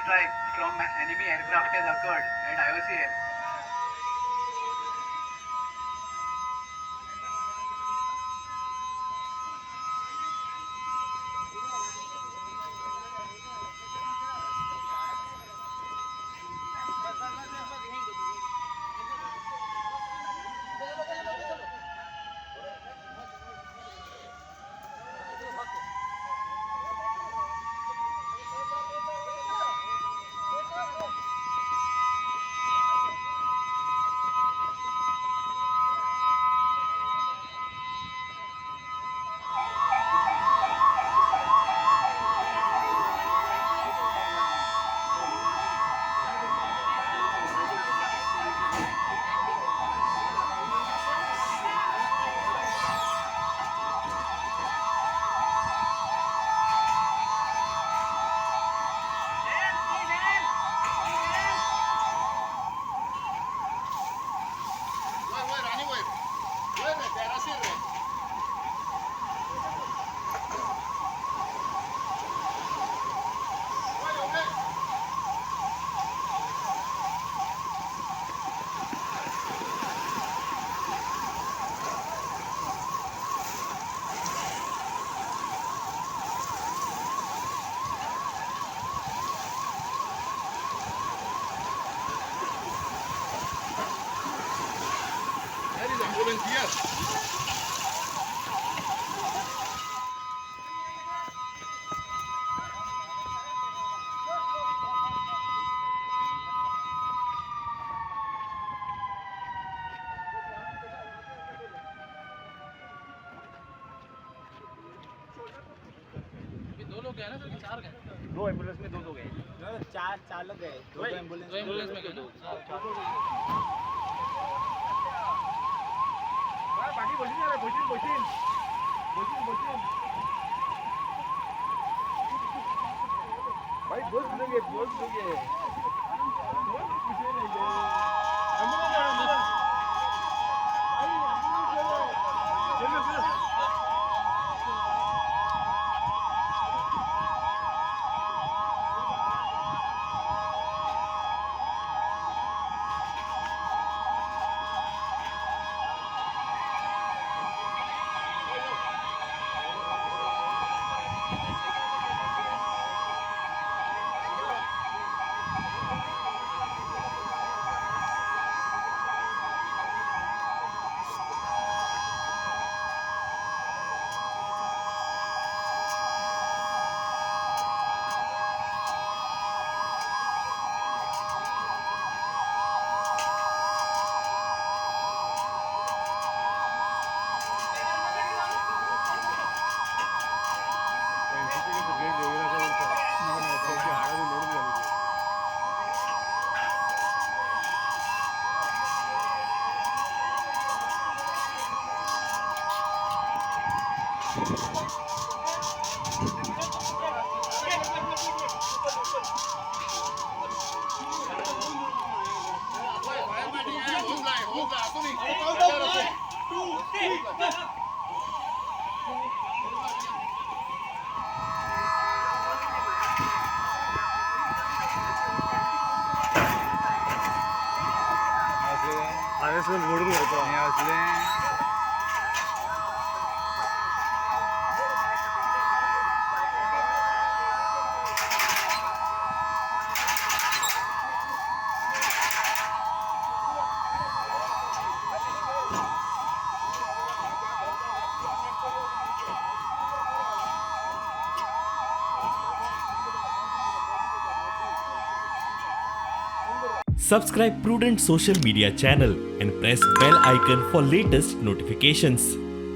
Strike from enemy aircraft has occurred at IOCL. दो लोग गए ना sir, चार गए? दो एम्बुलेंस में दो गए, चार लोग गए, दो एम्बुलेंस दो एम्बुलेंस में गए ना। बाकी बशीन बशीन बशीन बशीन बशीन भाई, बस लगे बस लगे। Subscribe Prudent Social Media channel and press bell icon for latest notifications.